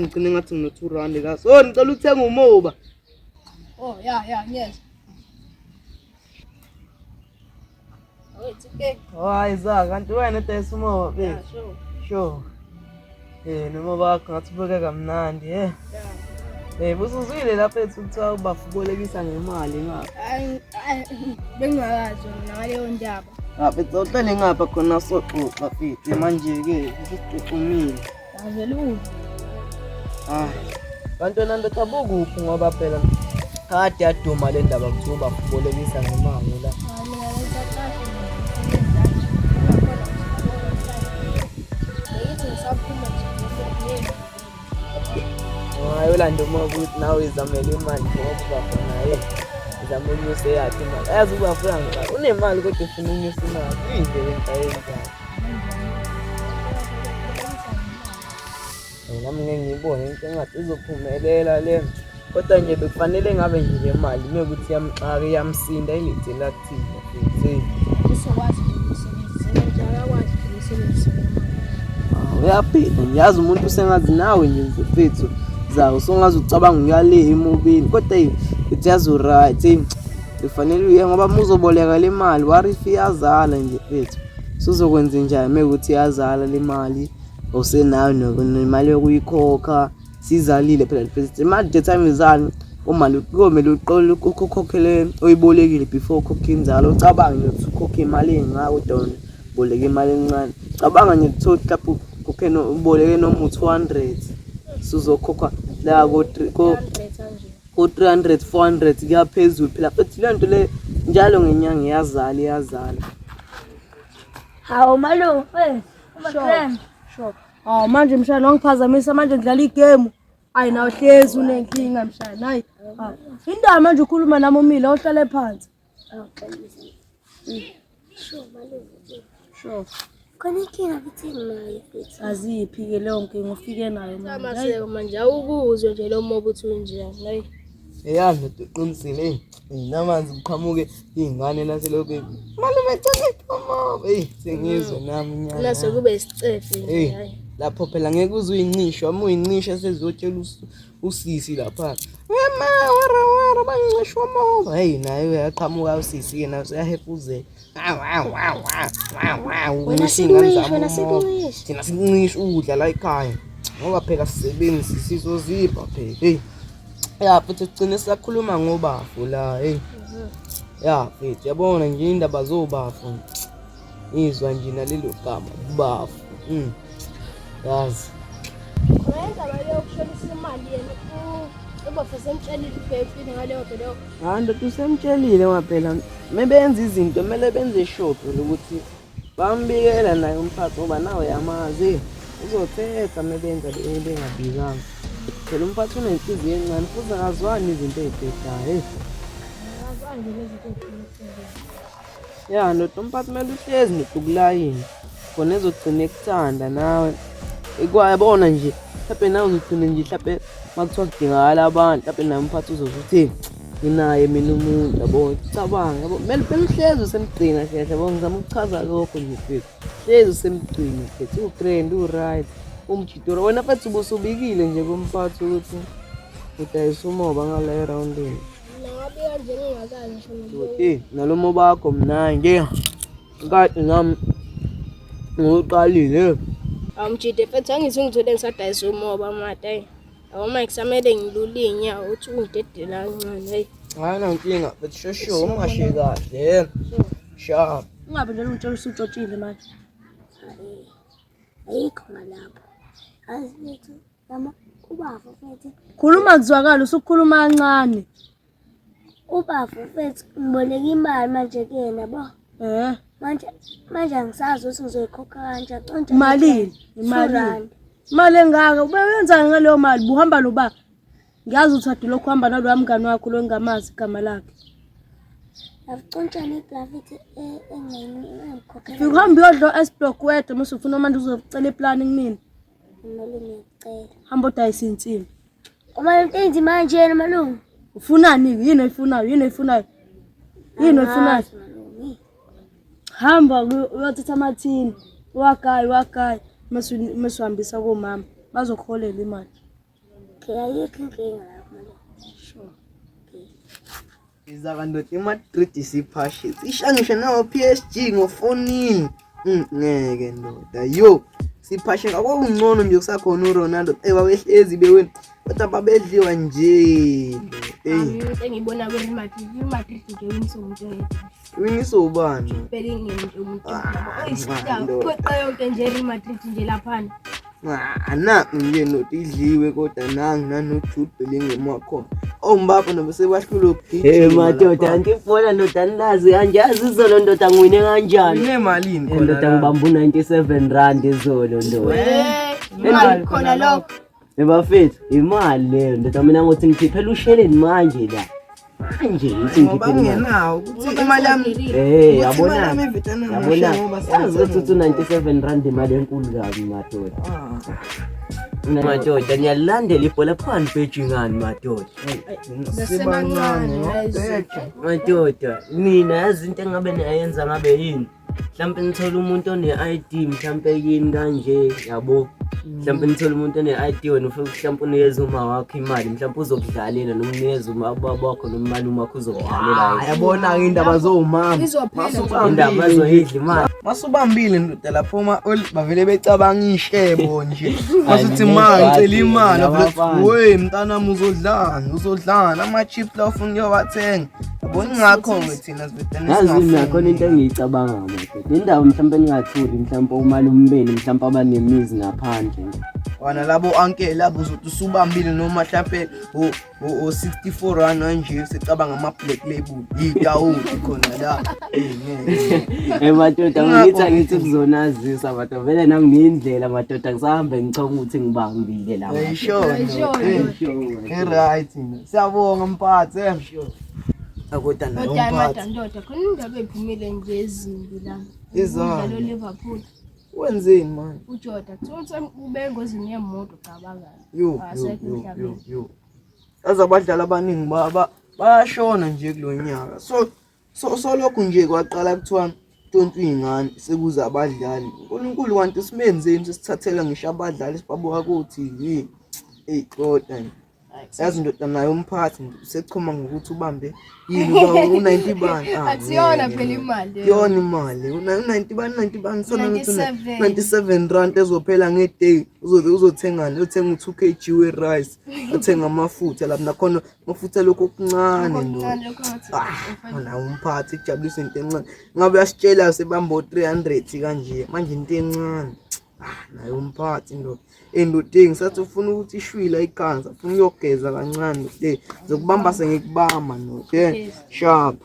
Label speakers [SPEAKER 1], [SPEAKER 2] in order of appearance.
[SPEAKER 1] ngigcine ngathi ngino-2 rand la. So ngicela ukuthenga umoba.
[SPEAKER 2] Oh ya ya ngiyezwa. Oh, it's okay.
[SPEAKER 1] Hayi za, kanti wena udayisa umoba
[SPEAKER 2] Yeah,
[SPEAKER 1] bethu.
[SPEAKER 2] sure.
[SPEAKER 1] Sure. Noma bakho ngathi ubukeka kamnandi, eh.
[SPEAKER 2] Yeah.
[SPEAKER 1] Busuzwile lapha ethu kuthiwa ubafubolekisa ngemali ngapha.
[SPEAKER 2] Hayi, hayi, bengingakazi mina ngaleyo ndaba.
[SPEAKER 1] Ngapha uhlale ngapha khona soxoxa mfethu manje-ke usixoxumile.
[SPEAKER 2] Avele uve.
[SPEAKER 1] Hayi. Kanti wena ndoda bukuphi ngoba phela kade yaduma le ndaba kuthiwa ubafubolekisa ngemali la.
[SPEAKER 2] Hayi, mina ngisaqasha nje. Bengithi ngisaphuma nje ngiye.
[SPEAKER 1] Hayi ulanda umoba ukuthi nawe izamele imali ngoba ubafo naye izama unyuse yakhe imali. Ayazi ubafo uyangixaka. Unemali kodwa ufuna unyusa imali. Yini le nto ayenzayo? Nami ngeke ngiyibone into engathi izophumelela le. Kodwa nje bekufanele ngabe nje le mali mekuthi iyamxaka iyamsinda ilethe la kuthina futhi.
[SPEAKER 2] Usokwazi ukuyisebenzisa nje akakwazi ukuyisebenzisa le mali.
[SPEAKER 1] Ah, uyabheda nje yazi umuntu usengazi nawe nje mfethu zawo songaze ucabanga ukuya le emobeni kodwa eyi uthi yazi uright eyi kufanele uye ngoba uma uzoboleka le mali what if iyazala nje mfethu suzokwenza njani mekuthi iyazala le mali awusenayo nemali yokuyikhokha sizalile phela mfethu imali the time izala umali kuyomele uqole ukhokhele oyibolekile before ukhokhe inzalo ucabange ukuthi ukhokhe imali engaka kodwa wena boleka imali encane cabanga nje kuthiwa mhlawumbe ukhokhe uboleke noma u-200 suzokhokha la
[SPEAKER 2] ko 300
[SPEAKER 1] ko 300 400 kuya phezulu phela futhi leyo nto le njalo ngenyanga iyazala iyazala.
[SPEAKER 3] Hawu malume, uma grand.
[SPEAKER 2] Sure. Hawu manje mshana wangiphazamisa manje ngidlala igame. Ayi nawe hlezi unenkinga mshana. Hayi. Hawu. Indaba manje ukhuluma nami umile awuhlale phansi.
[SPEAKER 3] Awuxolisa. Sure malume.
[SPEAKER 2] Sure.
[SPEAKER 3] Khona inkinga futhi enginayo futhi.
[SPEAKER 2] Aziphi ke leyo nkinga ufike nayo manje. Hayi.
[SPEAKER 4] Amaseko manje awukuzwe nje lo moba uthi unjani. Hayi.
[SPEAKER 1] Eyazi ndoda uqinisile eyi namanzi kuqhamuke iy'ngane la selokhu malume cela umoba eyi sengizwe nami inyanga
[SPEAKER 4] Nase kube isicefe nje
[SPEAKER 1] Eyi
[SPEAKER 4] hayi.
[SPEAKER 1] lapho phela ngeke uze uyincishe uma uyincisha sezotshela usisi lapha wema wara wara bangincishwa umoba heyi naye uyaqhamuka usisi yena useyahefuzela Awu, awu, awu, awu, awu, awu,
[SPEAKER 3] Wena
[SPEAKER 1] ngisho iy'ngane
[SPEAKER 3] sikuncishe,
[SPEAKER 1] zami
[SPEAKER 3] wena
[SPEAKER 1] umoba.
[SPEAKER 3] sikuncishe.
[SPEAKER 1] Thina sikuncisha ukudla la ekhaya ngoba phela sisebenzi sizozipha phela heyi ya futhi sigcine sisakhuluma ngobafu la heyi ya mfethu yabona nje indaba zobafu izwa nje nalelo gama bafu yazi
[SPEAKER 4] Khona indaba leyo kushonisa imali yena ubafo semtshelile ubhekile ngaleyo nto leyo.
[SPEAKER 1] Hayi ndoda usemtshelile ngoba phela mebenza izinto kumele benze sure phela ukuthi bambikela naye umphathi ngoba nawe yamazi uzothetha mebenza bengabikanga phela umphathi unenhliziyo encane futhi akazwani izinto ey'bhedayo eyi.
[SPEAKER 4] Akazwani nje nezinto ey'phuma eceleni.
[SPEAKER 1] Ya ndoda umphathi kumele uhlezi ndoda ukulayini khona ezogcina ekuthanda nawe ikwayabona nje mhlawumbe nawe uzogcina nje mhlawumbe uma kuthiwa kudingakala abantu mhlawumbe naye umphathi uzoze uthi nginaye mina umuntu yabo cabanga yabo kumele phela uhlezi usemgcina kahle yabo ngizama ukuchaza lokho nje mfethu hlezi usemgcina mfethu ugrand u-right umjidoro wena mfethu ubusubikile nje kumphathi ukuthi udayisa umoba ngala erawundini.
[SPEAKER 4] Mina ngabika nje ngingakazi ngisho nokubuka.
[SPEAKER 1] Eh, nalo moba wakho mnandi. Kade nami ngiwuqalile.
[SPEAKER 4] Awumjide mfethu angithi ungithole ngisadayisa umoba mate hayi. Yabo manje kusamele ngilule iy'nyawo uthi ungidedela kancane hayi.
[SPEAKER 1] Hayi nankinga, but shosho ungashiyi kahle. Sharp.
[SPEAKER 2] Ungabe njalo ungitshela usutshotshile manje.
[SPEAKER 3] Hayi. Ayikho ngalapho. Azi mfethu noma ubafo mfethu.
[SPEAKER 2] Khuluma kuzwakala usukhuluma kancane.
[SPEAKER 3] Ubafo mfethu ngiboleka imali manje kuyena bo.
[SPEAKER 2] Eh,
[SPEAKER 3] Manje angisazi ukuthi ngizoyikhokha kanjani. Conje
[SPEAKER 2] Malini? Imalini?
[SPEAKER 3] Rand.
[SPEAKER 2] Imali engaka ube wenzani ngaleyo mali? Buhamba noba? Ngiyazi ukuthi ade lokhu uhamba naloya mngani wakho lo engingamazi igama lakhe.
[SPEAKER 3] Avucontshana igrafithi engingayikhokhela.
[SPEAKER 2] Fika uhambe uyodla o-S-Block wedwa mase ufuna manje uzocela iplani kumina.
[SPEAKER 3] Malume ngiyacela.
[SPEAKER 2] Hamba odayisa insimbi.
[SPEAKER 3] Uma into enzima kanjena malume.
[SPEAKER 2] Ufunani? Yini oyifunayo? Yini oyifunayo? Yini oyifunayo?
[SPEAKER 3] Angazi, malume.
[SPEAKER 2] Hamba uyothatha amathini, uwagaye uwagaye mase uhambisa komama bazokuholela imali.
[SPEAKER 3] Okay, ayikho inkinga lapho malume.
[SPEAKER 4] Sure.
[SPEAKER 1] Izaka ndoda iMadrid isiphashisa. Isha ngisho nawo PSG ngofonini. Ngeke ndoda. Yo, siphashe kwakungcono nje kusakhona uRonaldo. Eh babehlezi bewina. Kodwa babedliwa nje.
[SPEAKER 4] Hey. Into engibona kwi-Real Madrid, i-Real Madrid nje iwiniswa umuntu oyedwa.
[SPEAKER 1] Iwiniswa ubani?
[SPEAKER 4] Bellingham nje umuntu oyistar. Phoqa yonke nje i-Real Madrid nje laphana.
[SPEAKER 1] Ah, naku nje ndoda idliwe kodwa nangu nanoJude Bellingham wakhona. Ombapo nabo sebahlulwe ukugijima.
[SPEAKER 5] Hey madoda, anti ibhola ndoda nilazi kanje, yazi izolo ndoda ngiwine kanjani?
[SPEAKER 1] Unemalini
[SPEAKER 5] Eh, Ndoda ngibamba u-97 rand izolo ndoda.
[SPEAKER 4] Imali khona lokho.
[SPEAKER 5] Ebafethu, imali leyo ndoda mina ngothi ngikhiphela usheleni manje la. Manje ngithi
[SPEAKER 1] Ngoba
[SPEAKER 5] ngikhiphela imali.
[SPEAKER 1] ngenawo ukuthi imali yami
[SPEAKER 5] Eh,
[SPEAKER 1] ukuthi
[SPEAKER 5] yabona.
[SPEAKER 1] imali yami eVietnam
[SPEAKER 5] Yabona.
[SPEAKER 1] ngoba
[SPEAKER 5] Yazi ukuthi u-97 rand imali enkulu kabi madoda.
[SPEAKER 1] Ah.
[SPEAKER 5] Madoda niyalilandela ibhola pho anibheji ngani madoda?
[SPEAKER 4] Besebancane guys.
[SPEAKER 5] Madoda, mina yazi into engabe niyayenza ngabe yini? Mhlampe nithole umuntu one-ID mhlampe yini kanje yabo. Mhlampe nithole umuntu one-ID wena ufike mhlampe unikeze uma wakho imali mhlampe uzokudlalela noma unikeze uma ubaba wakho noma umalume wakho uzokudlalela.
[SPEAKER 1] Ah, yabona-ke indaba zomama.
[SPEAKER 4] Izophela nje.
[SPEAKER 5] Indaba azoyidla imali.
[SPEAKER 1] Masubambile ndoda lapho ma bavele becabanga ishebo nje. Masuthi
[SPEAKER 5] Hayi,
[SPEAKER 1] ma ngicela
[SPEAKER 5] nebhadi,
[SPEAKER 1] imali
[SPEAKER 5] laba
[SPEAKER 1] vele
[SPEAKER 5] bafana.
[SPEAKER 1] we mntanami uzodlani uzodlani ama-chips la ufuna ukuyowathenga. Yabona ingakho-ke thina sibhedane
[SPEAKER 5] Yazi mina
[SPEAKER 1] singafuni.
[SPEAKER 5] khona into engiyicabanga madoda. Indawo mhlampe ningathuli mhlampe umalume benu mhlampe abanemizi ngaphandle.
[SPEAKER 1] Wona labo anke labo uzothi usubambile noma mhlampe o-64 rand kanje secabanga ama-black label yitawuti khona la. Eh, ngeke.
[SPEAKER 5] Eh madoda
[SPEAKER 1] Ingakho
[SPEAKER 5] ngithi angithi kuzonazisa madoda vele nami ngiyindlela madoda ngisahambe ngichonga ukuthi ngibambile la.
[SPEAKER 1] Eh, sure ndoda, eh.
[SPEAKER 5] Sure.
[SPEAKER 1] I-right ndoda. Siyabonga mphathi. eh. Kodwa naye
[SPEAKER 4] Kodwa
[SPEAKER 1] umphathi.
[SPEAKER 4] mada ndoda khona indaba ephumile nje ezimbi la.
[SPEAKER 1] Izani?
[SPEAKER 4] Umdlalo Liverpool.
[SPEAKER 1] Wenzeni manje?
[SPEAKER 4] uJoda kuthiwa ukuthi ube engozini yemoto cabanga.
[SPEAKER 1] Yo, yo,
[SPEAKER 4] Akasekho
[SPEAKER 1] yo, yo,
[SPEAKER 4] emhlabeni.
[SPEAKER 1] yo. Yazi abadlali abaningi bayashona nje kulo nyaka. So so so lokhu nje kwaqala kuthiwa ntontwe iy'ngane sekuza abadlali. uNkulunkulu kanti simenzeni sesithathela ngisho abadlali sibabuka ku-TV. Eyi kodwa nje. Yazi ndoda naye umphathi nje usechoma ngokuthi ubambe yini uba u-90 bani. Ah,
[SPEAKER 4] Akusiyona
[SPEAKER 1] ngeke.
[SPEAKER 4] phela imali leyo.
[SPEAKER 1] Yona imali u-90 bani 90 bani sona ngithi
[SPEAKER 4] 97.
[SPEAKER 1] 97 rand ezophela ngeday uzobe uzothengani uyothenga u-2 kg we-rice uthenga amafutha lapho nakhona amafutha lokhu okuncane ndoda
[SPEAKER 4] Okuncane lokho ngathi
[SPEAKER 1] Ah, nawo umphathi kujabulisa into encane ngabe uyasitshela sebamba o-300 kanje manje into encane ah naye umphathi ndoda endodeni ngisathi ufuna ukuthi ishwila ikhansa ufuna ukuyogeza kancane ndoda zokubamba sengikubamba ndoda sharp.